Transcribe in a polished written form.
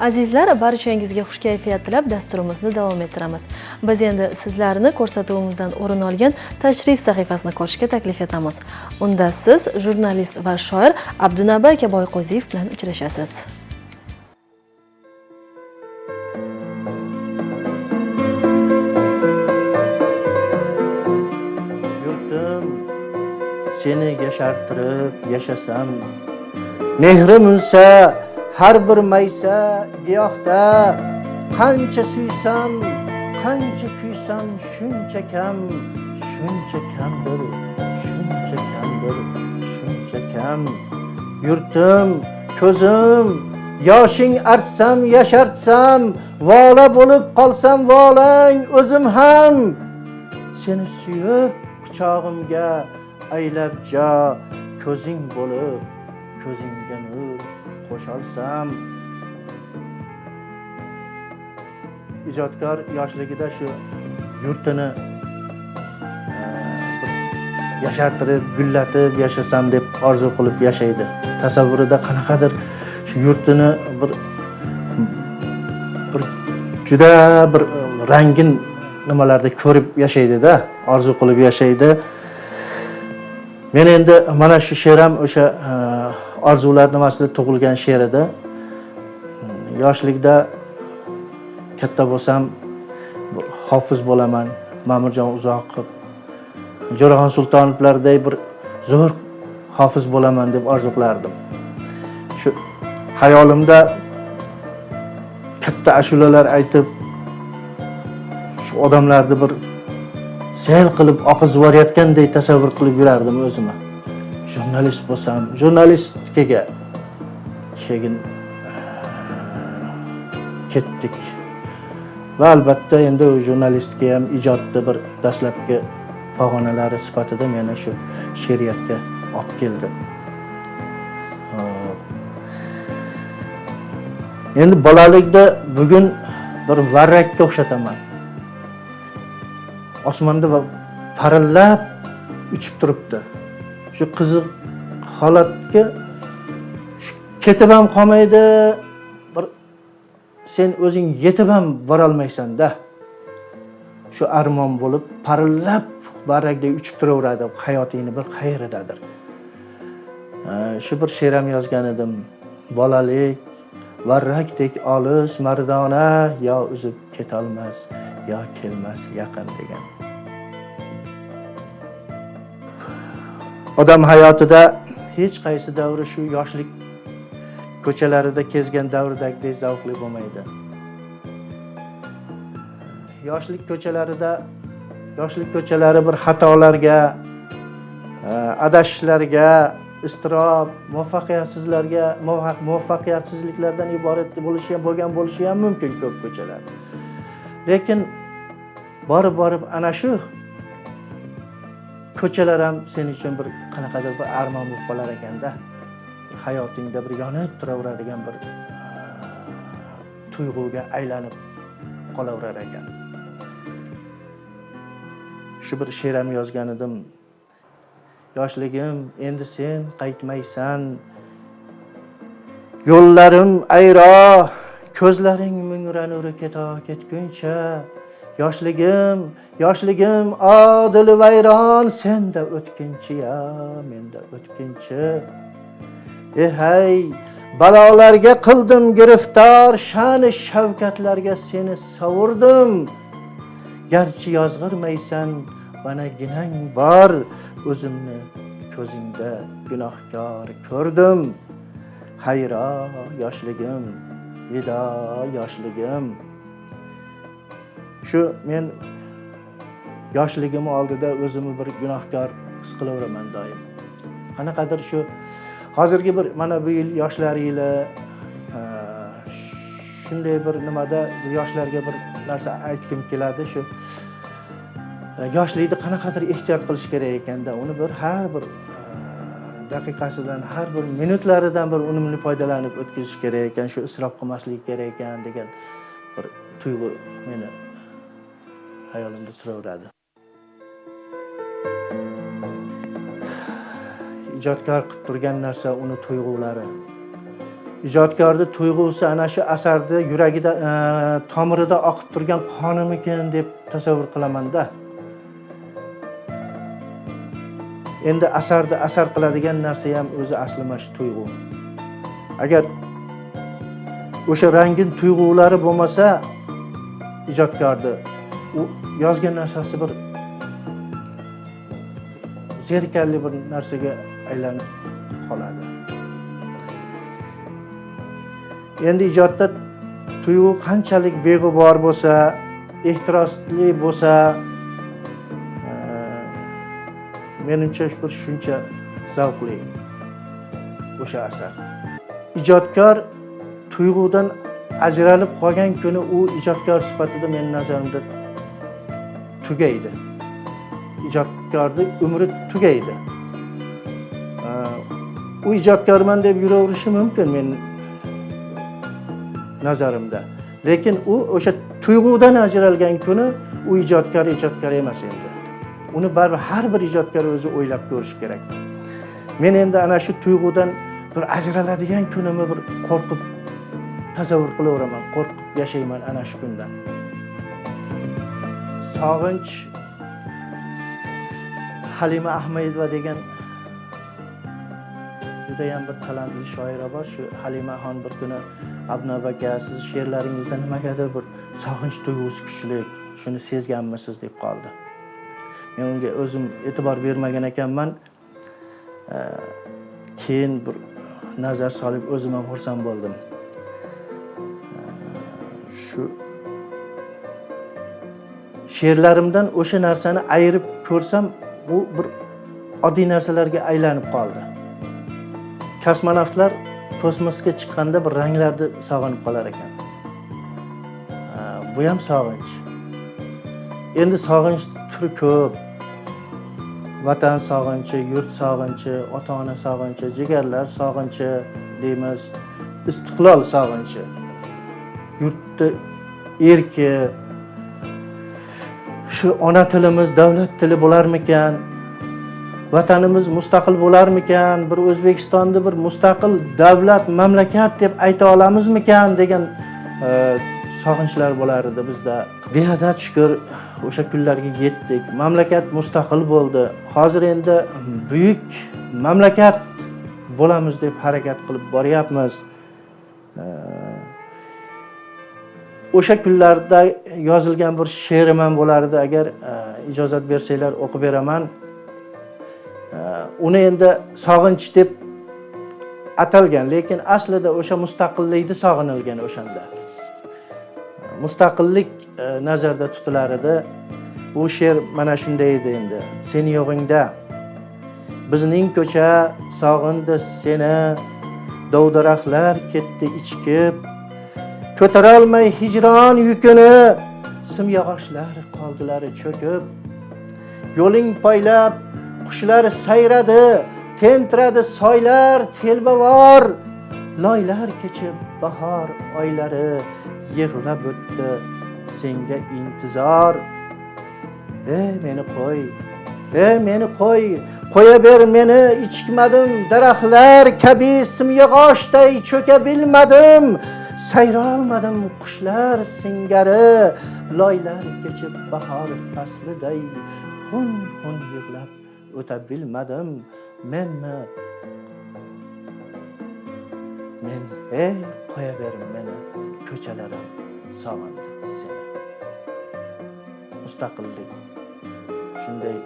Azizlar, barchangizga xush kayfiyat tilab dasturimizni davom ettiramiz. Biz endi sizlarni ko'rsatuvimizdan o'rin olgan tashrif sahifasini ko'rishga taklif etamiz. Unda siz jurnalist va shoir Abdunabi aka Boyqo'ziyev bilan uchrashasiz. Yurtim, seni yashartirib yashasam, mehrim unsa har bir maysa giyohda, qancha suysam, qancha kuysam shuncha kam, shuncha kamdir, shuncha kamdir, shuncha kam. Yurtim, ko'zim, yoshing artsam, yashartsam, vola bo'lib qolsam volang o'zim ham. Seni suyib quchog'imga aylab jo, ko'zing bo'lib ko'zingga nur qo'sholsam. Ijodkor yoshligida shu yurtini bir yashartirib, gullatib yashasam deb orzu qilib yashaydi. Tasavvurida qanaqadir shu yurtini bir juda bir rangin nimalarda ko'rib yashaydi-da, orzu qilib yashaydi. Men endi mana shu she'r ham o'sha orzular nimasida tug'ilgan she'r edi. Yoshlikda katta bo'lsam hofiz bo'laman, Ma'murjon Uzoqov, Jo'raxon Sultonovlarday bir zo'r hofiz bo'laman deb orzu qilardim. Shu hayolimda katta ashulalar aytib, shu odamlarni bir sel qilib oqizib yuborayotgandek tasavvur qilib yurardim o'zimni. Jurnalist bo'lsam, jurnalistikaga keyin ketdik. Va albatta endi u jurnalistika ham ijodda bir dastlabki pog'onalari sifatida meni shu she'riyatga olib keldi. Endi bolalikda bugun bir varrakka o'xshataman. Osmonda parillab uchib turibdi. Shu qiziq holatga ketib ham qolmaydi, bir sen o'zing yetib ham borolmaysan-da. Shu armon bo'lib parillab varrakdek uchib turaveradi hayotingni bir qayeridadir. Shu bir she'r ham yozgan edim. Bolalik varrakdek olis mardona, yo uzib ketolmas, yo kelmas yaqin degan. Odam hayotida hech qaysi davri shu yoshlik ko'chalarida kezgan davrdagidek zavqli bo'lmaydi. Yoshlik ko'chalarida, yoshlik ko'chalari bir xatolarga, adashishlarga, iztirob, muvaffaqiyatsizlarga, muvaffaqiyatsizliklardan iborat bo'lishi ham bo'lgan bo'lishi ham mumkin ko'p ko'chalar. Lekin borib-borib ana shu ko'chalar ham sen uchun bir qanaqadir bir armon bo'lib qolar ekanda. Hayotingda bir yonib turaveradigan bir tuyg'uga aylanib qolaverar ekan. Shu bir she'r ham yozgan edim. Yoshligim, endi sen qaytmaysan. Yo'llarim ayro, ko'zlaring mungra nuri keto ketguncha. Yoshligim, yoshligim odil vayron, senda o'tkinchi ya, menda o'tkinchi. Hey, balolarga qildim giriftor, sha'ni shavkatlarga seni sovurdim. Garchi yozg'irmaysan, mana ginang bor, o'zimni ko'zingda gunohkor ko'rdim. Hayro yoshligim, vido yoshligim. Shu men yoshligim oldida o'zimni bir gunohkor his qilaveraman doim. Qanaqadir shu hozirgi bir mana bu yil yoshlar yili, shunday bir nimada yoshlarga bir narsa aytgim keladi. Shu yoshlikda qanaqadir ehtiyot qilish kerak ekanda, uni bir har bir daqiqasidan, har bir minutlaridan bir unumli foydalanib o'tkazish kerak ekan, shu isrof qilmaslik kerak ekan degan bir tuyg'u meni hayolimda turaveradi. Ijodkor qilib turgan narsa uni tuyg'ulari. Ijodkorni tuyg'usi ana shu asarni yuragida, tomirida oqib turgan qonimikin deb tasavvur qilamanda. Endi asarni asar qiladigan narsa ham o'zi asli mana shu tuyg'u. Agar o'sha rangin tuyg'ulari bo'lmasa ijodkorni, u yozgan narsasi bir zerikarli bir narsaga aylanib qoladi. Endi ijodda tuyg'u qanchalik beg'ubor bo'lsa, ehtirosli bo'lsa, menimcha bir shuncha zavqli o'sha asar. Ijodkor tuyg'udan ajralib qolgan kuni u ijodkor sifatida meni nazarimda tugaydi. Ijodkorning umri tugaydi. U ijodkorman deb yuraverishi mumkin men nazarimda. Lekin u o'sha tuyg'udan ajralgan kuni u ijodkor ijodkor emas endi. Uni baribir har bir ijodkor o'zi o'ylab ko'rishi kerak. Men endi ana shu tuyg'udan bir ajraladigan kunimni bir qo'rqib tasavvur qilaveraman, qo'rqib yashayman ana shu kundan. Sog'inch Halima Ahmedova degan juda ham bir talantli shoira bor. Shu Halima xon bir kuni Abnab aka, siz she'rlaringizda nimagadir bir sog'inch tuyg'usi kuchli, shuni sezganmisiz deb qoldi. Men unga o'zim e'tibor bermagan ekanman. Keyin bir nazar solib o'zim ham xursand bo'ldim. Shu she'rlarimdan o'sha narsani ayirib ko'rsam, bu bir oddiy narsalarga aylanib qoldi. Kosmonavtlar kosmosga chiqqanda bir ranglarni sog'inib qolar ekan. Bu ham sog'inch. Endi sog'inch turi ko'p. Vatan sog'inchi, yurt sog'inchi, ota-ona sog'inchi, jigarlar sog'inchi deymiz, istiqlol sog'inchi, yurtni erki, shu ona tilimiz davlat tili bo'larmikan, vatanimiz mustaqil bo'larmikan, bir O'zbekistonni bir mustaqil davlat, mamlakat deb ayta olamizmikan degan sog'inchlar bo'lar edi bizda. Beadad shukr, o'sha kunlarga yetdik. Mamlakat mustaqil bo'ldi. Hozir endi buyuk mamlakat bo'lamiz deb harakat qilib boryapmiz. O'sha kunlarda yozilgan bir she'rim ham bo'lardi, agar ijozat bersanglar o'qib beraman. Uni endi sog'inch deb atalgan, lekin aslida o'sha mustaqillikni sog'inilgan o'shanda. Mustaqillik nazarda tutilar edi. U she'r mana shunday edi endi. Sen yo'g'ingda bizning ko'cha sog'indi seni, dovdaraxtlar ketdi ichkib, ko'tarolmay hijron yukini, simyog'ochlar qoldilar cho'kib. Yo'ling poylab qushlar sayradi, tentiradi soylar telbavor, loylar kechib bahor oylari yig'lab o'tdi senga intizor. Ey meni qo'y, ey meni qo'y, qo'ya ber meni, ichikmadim daraxtlar kabi simyog'ochday cho'ka bilmadim, sayrolmadim qushlar singari, loylar kechib bahor fasliday xun xun yig'lab o'ta bilmadim. Menmi men, ey qo'ya ber meni, ko'chalarim sog'indi seni. Mustaqillik shunday